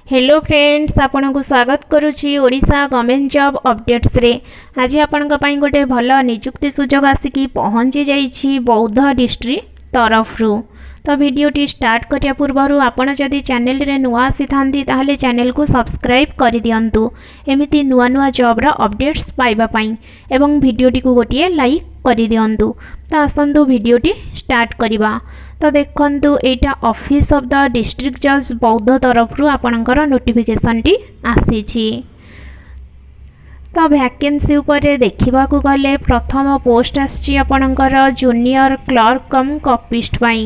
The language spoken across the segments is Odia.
ହ୍ୟାଲୋ ଫ୍ରେଣ୍ଡସ୍, ଆପଣଙ୍କୁ ସ୍ୱାଗତ କରୁଛି ଓଡ଼ିଶା ଗଭର୍ଣ୍ଣମେଣ୍ଟ ଜବ୍ ଅପଡ଼େଟ୍ସରେ। ଆଜି ଆପଣଙ୍କ ପାଇଁ ଗୋଟେ ଭଲ ନିଯୁକ୍ତି ସୁଯୋଗ ଆସିକି ପହଞ୍ଚି ଯାଇଛି ବୌଦ୍ଧ ଡିଷ୍ଟ୍ରିକ୍ଟ ତରଫରୁ। ତ ଭିଡ଼ିଓଟି ଷ୍ଟାର୍ଟ କରିବା ପୂର୍ବରୁ ଆପଣ ଯଦି ଚ୍ୟାନେଲରେ ନୂଆ ଆସିଥାନ୍ତି, ତାହେଲେ ଚ୍ୟାନେଲକୁ ସବସ୍କ୍ରାଇବ୍ କରିଦିଅନ୍ତୁ ଏମିତି ନୂଆ ନୂଆ ଜବ୍ର ଅପଡ଼େଟ୍ସ ପାଇବା ପାଇଁ ଏବଂ ଭିଡ଼ିଓଟିକୁ ଗୋଟିଏ ଲାଇକ୍ କରିଦିଅନ୍ତୁ। ତ ଆସନ୍ତୁ ଭିଡ଼ିଓଟି ଷ୍ଟାର୍ଟ କରିବା। ତ ଦେଖନ୍ତୁ, ଏଇଟା Office of the District Judge, ବୌଦ୍ଧ ତରଫରୁ ଆପଣଙ୍କର ନୋଟିଫିକେସନ୍ଟି ଆସିଛି। ତ ଭ୍ୟାକେନ୍ସି ଉପରେ ଦେଖିବାକୁ ଗଲେ ପ୍ରଥମ ପୋଷ୍ଟ ଆସିଛି ଆପଣଙ୍କର ଜୁନିୟର କ୍ଲର୍କ କମ୍ କପିଷ୍ଟ ପାଇଁ,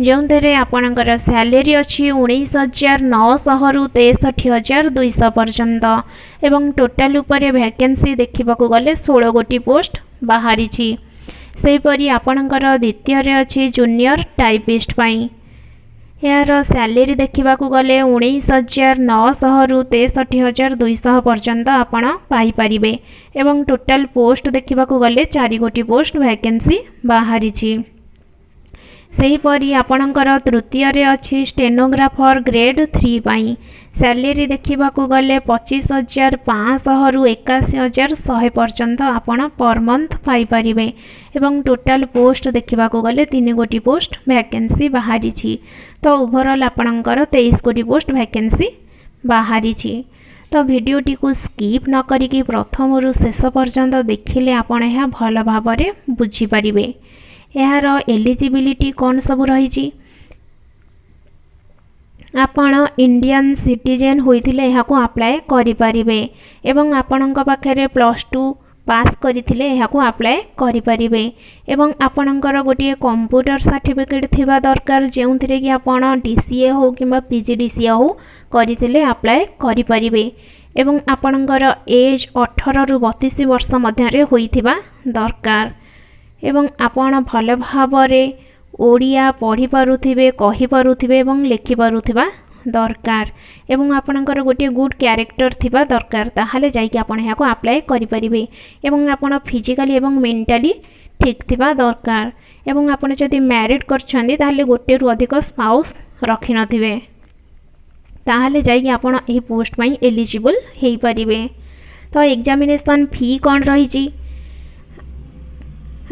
ଯେଉଁଥିରେ ଆପଣଙ୍କର ସ୍ୟାଲେରୀ ଅଛି 19,900ରୁ 63,200 ପର୍ଯ୍ୟନ୍ତ ଏବଂ ଟୋଟାଲ୍ ଉପରେ ଭ୍ୟାକେନ୍ସି ଦେଖିବାକୁ ଗଲେ 16 ଗୋଟି ପୋଷ୍ଟ ବାହାରିଛି। ସେହିପରି ଆପଣଙ୍କର ଦ୍ୱିତୀୟରେ ଅଛି ଜୁନିୟର ଟାଇପିଷ୍ଟ ପାଇଁ। ଏହାର ସ୍ୟାଲେରୀ ଦେଖିବାକୁ ଗଲେ 19,900ରୁ 63,200 ପର୍ଯ୍ୟନ୍ତ ଆପଣ ପାଇପାରିବେ ଏବଂ ଟୋଟାଲ୍ ପୋଷ୍ଟ ଦେଖିବାକୁ ଗଲେ ଚାରି ଗୋଟି ପୋଷ୍ଟ ଭ୍ୟାକେନ୍ସି ବାହାରିଛି। ସେହିପରି ଆପଣଙ୍କର ତୃତୀୟରେ ଅଛି ଷ୍ଟେନୋଗ୍ରାଫର ଗ୍ରେଡ୍ 3 ପାଇଁ। ସ୍ୟାଲେରୀ ଦେଖିବାକୁ ଗଲେ 25,500ରୁ 81,100 ପର୍ଯ୍ୟନ୍ତ ଆପଣ ପର୍ ମନ୍ଥ ପାଇପାରିବେ ଏବଂ ଟୋଟାଲ୍ ପୋଷ୍ଟ ଦେଖିବାକୁ ଗଲେ ତିନି ଗୋଟି ପୋଷ୍ଟ ଭ୍ୟାକେନ୍ସି ବାହାରିଛି। ତ ଓଭରଅଲ୍ ଆପଣଙ୍କର 23 ଗୋଟି ପୋଷ୍ଟ ଭ୍ୟାକେନ୍ସି ବାହାରିଛି। ତ ଭିଡ଼ିଓଟିକୁ ସ୍କିପ୍ ନ କରିକି ପ୍ରଥମରୁ ଶେଷ ପର୍ଯ୍ୟନ୍ତ ଦେଖିଲେ ଆପଣ ଏହା ଭଲ ଭାବରେ ବୁଝିପାରିବେ। ଏହାର ଏଲିଜିବିଲିଟି କ'ଣ ସବୁ ରହିଛି? ଆପଣ ଇଣ୍ଡିଆନ୍ ସିଟିଜେନ୍ ହୋଇଥିଲେ ଏହାକୁ ଆପ୍ଲାଏ କରିପାରିବେ ଏବଂ ଆପଣଙ୍କ ପାଖରେ +2 ପାସ୍ କରିଥିଲେ ଏହାକୁ ଆପ୍ଲାଏ କରିପାରିବେ ଏବଂ ଆପଣଙ୍କର ଗୋଟିଏ କମ୍ପ୍ୟୁଟର ସାର୍ଟିଫିକେଟ୍ ଥିବା ଦରକାର, ଯେଉଁଥିରେ କି ଆପଣ ଡିସିଏ ହେଉ କିମ୍ବା ପିଜିଡିସିଏ ହେଉ କରିଥିଲେ ଆପ୍ଲାଏ କରିପାରିବେ ଏବଂ ଆପଣଙ୍କର ଏଜ୍ 18ରୁ 32 ବର୍ଷ ମଧ୍ୟରେ ହୋଇଥିବା ଦରକାର ଏବଂ ଆପଣ ଭଲ ଭାବରେ ଓଡ଼ିଆ ପଢ଼ିପାରୁଥିବେ, କହିପାରୁଥିବେ ଏବଂ ଲେଖିପାରୁଥିବା ଦରକାର ଏବଂ ଆପଣଙ୍କର ଗୋଟିଏ ଗୁଡ୍ କ୍ୟାରେକ୍ଟର ଥିବା ଦରକାର। ତାହେଲେ ଯାଇକି ଆପଣ ଏହାକୁ ଆପ୍ଲାଏ କରିପାରିବେ ଏବଂ ଆପଣ ଫିଜିକାଲି ଏବଂ ମେଣ୍ଟାଲି ଠିକ୍ ଥିବା ଦରକାର ଏବଂ ଆପଣ ଯଦି ମ୍ୟାରିଡ଼୍ କରିଛନ୍ତି, ତାହେଲେ ଗୋଟିଏରୁ ଅଧିକ ସ୍ପାଉସ୍ ରଖିନଥିବେ। ତାହେଲେ ଯାଇକି ଆପଣ ଏହି ପୋଷ୍ଟ ପାଇଁ ଏଲିଜିବଲ୍ ହେଇପାରିବେ। ତ ଏକ୍ଜାମିନେସନ୍ ଫି କ'ଣ ରହିଛି?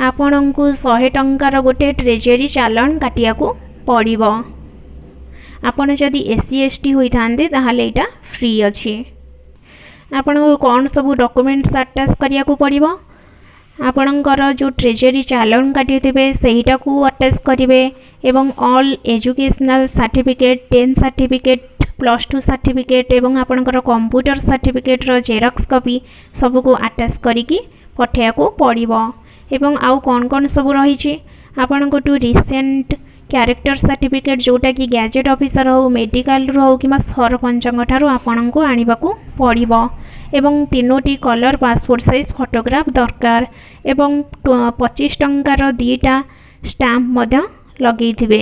ଆପଣଙ୍କୁ 100 ଟଙ୍କାର ଗୋଟେ ଟ୍ରେଜେରୀ ଚାଲାଣ କାଟିବାକୁ ପଡ଼ିବ। ଆପଣ ଯଦି ଏସ୍ ସି, ଏସ୍ ଟି ହୋଇଥାନ୍ତି, ତାହେଲେ ଏଇଟା ଫ୍ରି ଅଛି। ଆପଣଙ୍କୁ କ'ଣ ସବୁ ଡକୁମେଣ୍ଟସ୍ ଆଟାଚ୍ କରିବାକୁ ପଡ଼ିବ? ଆପଣଙ୍କର ଯେଉଁ ଟ୍ରେଜେରୀ ଚାଲାଣ କାଟିଥିବେ, ସେଇଟାକୁ ଆଟାଚ୍ କରିବେ ଏବଂ all educational certificate, 10 certificate, +2 certificate ଏବଂ ଆପଣଙ୍କର କମ୍ପ୍ୟୁଟର ସାର୍ଟିଫିକେଟ୍ର ଜେରକ୍ସ କପି ସବୁକୁ ଆଟାଚ୍ କରିକି ପଠାଇବାକୁ ପଡ଼ିବ। ଏବଂ ଆଉ କ'ଣ କ'ଣ ସବୁ ରହିଛି? ଆପଣଙ୍କଠୁ ରିସେଣ୍ଟ କ୍ୟାରେକ୍ଟର ସାର୍ଟିଫିକେଟ୍, ଯେଉଁଟାକି ଗ୍ୟାଜେଟ୍ ଅଫିସର ହେଉ, ମେଡ଼ିକାଲରୁ ହେଉ କିମ୍ବା ସରପଞ୍ଚଙ୍କ ଠାରୁ ଆପଣଙ୍କୁ ଆଣିବାକୁ ପଡ଼ିବ ଏବଂ ତିନୋଟି କଲର୍ ପାସପୋର୍ଟ ସାଇଜ୍ ଫଟୋଗ୍ରାଫ ଦରକାର ଏବଂ 25 ଟଙ୍କାର ଦୁଇଟା ଷ୍ଟାମ୍ପ ମଧ୍ୟ ଲଗେଇଥିବେ।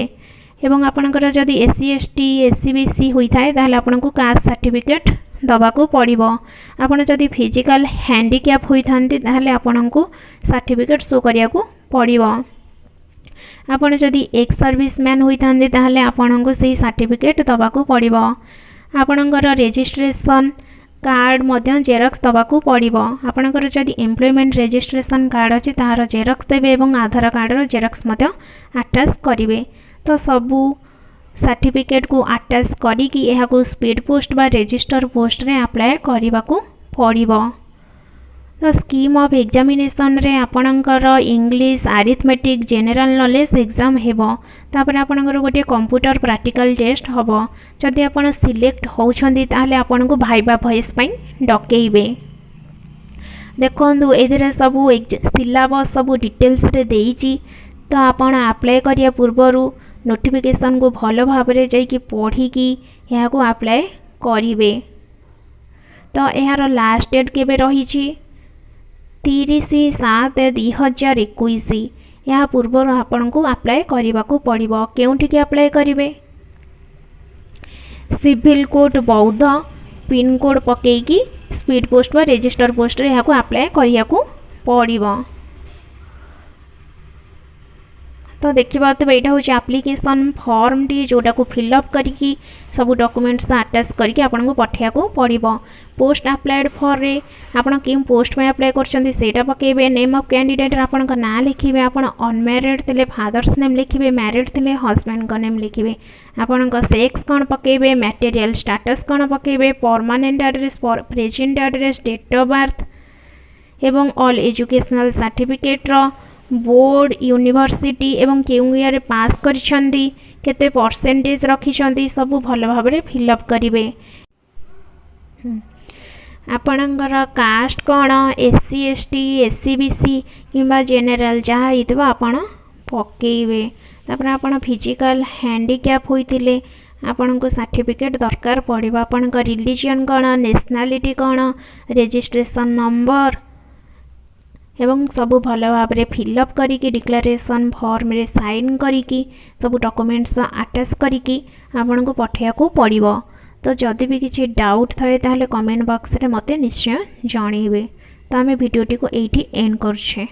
ଏବଂ ଆପଣଙ୍କର ଯଦି S C, S T, S E B C ହୋଇଥାଏ, ତାହେଲେ ଆପଣଙ୍କୁ କାଷ୍ଟ ସାର୍ଟିଫିକେଟ୍ ଦେବାକୁ ପଡ଼ିବ। ଆପଣ ଯଦି ଫିଜିକାଲ୍ ହ୍ୟାଣ୍ଡିକ୍ୟାପ୍ ହୋଇଥାନ୍ତି, ତାହେଲେ ଆପଣଙ୍କୁ ସାର୍ଟିଫିକେଟ୍ ଶୋ କରିବାକୁ ପଡ଼ିବ। ଆପଣ ଯଦି ଏକ୍ସ ସର୍ଭିସ୍ ମ୍ୟାନ୍ ହୋଇଥାନ୍ତି, ତାହେଲେ ଆପଣଙ୍କୁ ସେଇ ସାର୍ଟିଫିକେଟ୍ ଦେବାକୁ ପଡ଼ିବ। ଆପଣଙ୍କର ରେଜିଷ୍ଟ୍ରେସନ୍ କାର୍ଡ଼ ମଧ୍ୟ ଜେରକ୍ସ ଦେବାକୁ ପଡ଼ିବ। ଆପଣଙ୍କର ଯଦି ଏମ୍ପ୍ଲୟମେଣ୍ଟ ରେଜିଷ୍ଟ୍ରେସନ୍ କାର୍ଡ଼ ଅଛି, ତାହାର ଜେରକ୍ସ ଦେବେ ଏବଂ ଆଧାର କାର୍ଡ଼ର ଜେରକ୍ସ ମଧ୍ୟ ଆଟାଚ୍ କରିବେ। ତ ସବୁ ସାର୍ଟିଫିକେଟ୍କୁ ଆଟାଚ୍ କରିକି ଏହାକୁ ସ୍ପିଡ଼୍ ପୋଷ୍ଟ ବା ରେଜିଷ୍ଟର ପୋଷ୍ଟରେ ଆପ୍ଲାଏ କରିବାକୁ ପଡ଼ିବ। ତ ସ୍କିମ୍ ଅଫ୍ ଏକ୍ଜାମିନେସନ୍ରେ ଆପଣଙ୍କର English, arithmetic, general knowledge exam ହେବ। ତାପରେ ଆପଣଙ୍କର ଗୋଟିଏ କମ୍ପ୍ୟୁଟର ପ୍ରାକ୍ଟିକାଲ୍ ଟେଷ୍ଟ ହେବ। ଯଦି ଆପଣ ସିଲେକ୍ଟ ହେଉଛନ୍ତି, ତାହେଲେ ଆପଣଙ୍କୁ ଭାଇବା ଭଏସ୍ ପାଇଁ ଡକେଇବେ। ଦେଖନ୍ତୁ, ଏଥିରେ ସବୁ ସିଲାବସ୍ ସବୁ ଡିଟେଲ୍ସରେ ଦେଇଛି। ତ ଆପଣ ଆପ୍ଲାଏ କରିବା ପୂର୍ବରୁ ନୋଟିଫିକେସନ୍କୁ ଭଲ ଭାବରେ ଯାଇକି ପଢ଼ିକି ଏହାକୁ ଆପ୍ଲାଏ କରିବେ। ତ ଏହାର ଲାଷ୍ଟ ଡେଟ୍ କେବେ ରହିଛି? 30/7/2021। ଏହା ପୂର୍ବରୁ ଆପଣଙ୍କୁ ଆପ୍ଲାଏ କରିବାକୁ ପଡ଼ିବ। କେଉଁଠିକି ଆପ୍ଲାଏ କରିବେ? ସିଭିଲ୍ କୋର୍ଟ, ବୌଦ୍ଧ, ପିନ୍କୋଡ଼୍ ପକାଇକି ସ୍ପିଡ଼୍ ପୋଷ୍ଟ ବା ରେଜିଷ୍ଟର ପୋଷ୍ଟରେ ଏହାକୁ ଆପ୍ଲାଏ କରିବାକୁ ପଡ଼ିବ। ତ ଦେଖିପାରୁଥିବେ, ଏଇଟା ହେଉଛି ଆପ୍ଲିକେସନ୍ ଫର୍ମଟି, ଯେଉଁଟାକୁ ଫିଲ୍ଅପ୍ କରିକି ସବୁ ଡକୁମେଣ୍ଟସ୍ ଆଟାଚ୍ କରିକି ଆପଣଙ୍କୁ ପଠାଇବାକୁ ପଡ଼ିବ। ପୋଷ୍ଟ ଆପ୍ଲାଏଡ଼୍ ଫର୍ରେ ଆପଣ କେଉଁ ପୋଷ୍ଟ ପାଇଁ ଆପ୍ଲାଏ କରୁଛନ୍ତି, ସେଇଟା ପକାଇବେ। ନେମ୍ ଅଫ୍ କ୍ୟାଣ୍ଡିଡେଟ୍, ଆପଣଙ୍କ ନାଁ ଲେଖିବେ। ଆପଣ ଅନମ୍ୟାରିଡ଼୍ ଥିଲେ ଫାଦର୍ସ ନେମ୍ ଲେଖିବେ, ମ୍ୟାରିଡ଼୍ ଥିଲେ ହଜବେଣ୍ଡଙ୍କ ନେମ୍ ଲେଖିବେ। ଆପଣଙ୍କ ସେକ୍ସ କ'ଣ ପକାଇବେ, ମ୍ୟାରିଟାଲ୍ ଷ୍ଟାଟସ୍ କ'ଣ ପକାଇବେ, permanent address, present address, date of birth ଏବଂ ଅଲ୍ ଏଜୁକେସନାଲ୍ ସାର୍ଟିଫିକେଟ୍ର ବୋର୍ଡ଼, ୟୁନିଭର୍ସିଟି ଏବଂ କେଉଁ ଇୟର୍ରେ ପାସ୍ କରିଛନ୍ତି, କେତେ ପରସେଣ୍ଟେଜ୍ ରଖିଛନ୍ତି, ସବୁ ଭଲ ଭାବରେ ଫିଲ୍ଅପ୍ କରିବେ। ଆପଣଙ୍କର କାଷ୍ଟ କ'ଣ, S C, S T, S E B C କିମ୍ବା ଜେନେରାଲ୍ ଯାହା ହେଇଥିବ ଆପଣ ପକାଇବେ। ତାପରେ ଆପଣ ଫିଜିକାଲ୍ ହ୍ୟାଣ୍ଡିକ୍ୟାପ୍ ହୋଇଥିଲେ ଆପଣଙ୍କୁ ସାର୍ଟିଫିକେଟ୍ ଦରକାର ପଡ଼ିବ। ଆପଣଙ୍କ ରିଲିଜିଅନ୍ କ'ଣ, ନ୍ୟାସନାଲିଟି କ'ଣ, ରେଜିଷ୍ଟ୍ରେସନ୍ ନମ୍ବର ଏବଂ ସବୁ ଭଲ ଭାବରେ ଫିଲ୍ଅପ୍ କରିକି, ଡିକ୍ଲାରେସନ୍ ଫର୍ମରେ ସାଇନ୍ କରିକି, ସବୁ ଡକୁମେଣ୍ଟସ୍ ଆଟାଚ୍ କରିକି ଆପଣଙ୍କୁ ପଠାଇବାକୁ ପଡ଼ିବ। ତ ଯଦି ବି କିଛି ଡାଉଟ୍ ଥାଏ, ତାହେଲେ କମେଣ୍ଟ ବକ୍ସରେ ମୋତେ ନିଶ୍ଚୟ ଜଣାଇବେ। ତ ଆମେ ଭିଡ଼ିଓଟିକୁ ଏଇଠି ଏଣ୍ଡ କରୁଛେ।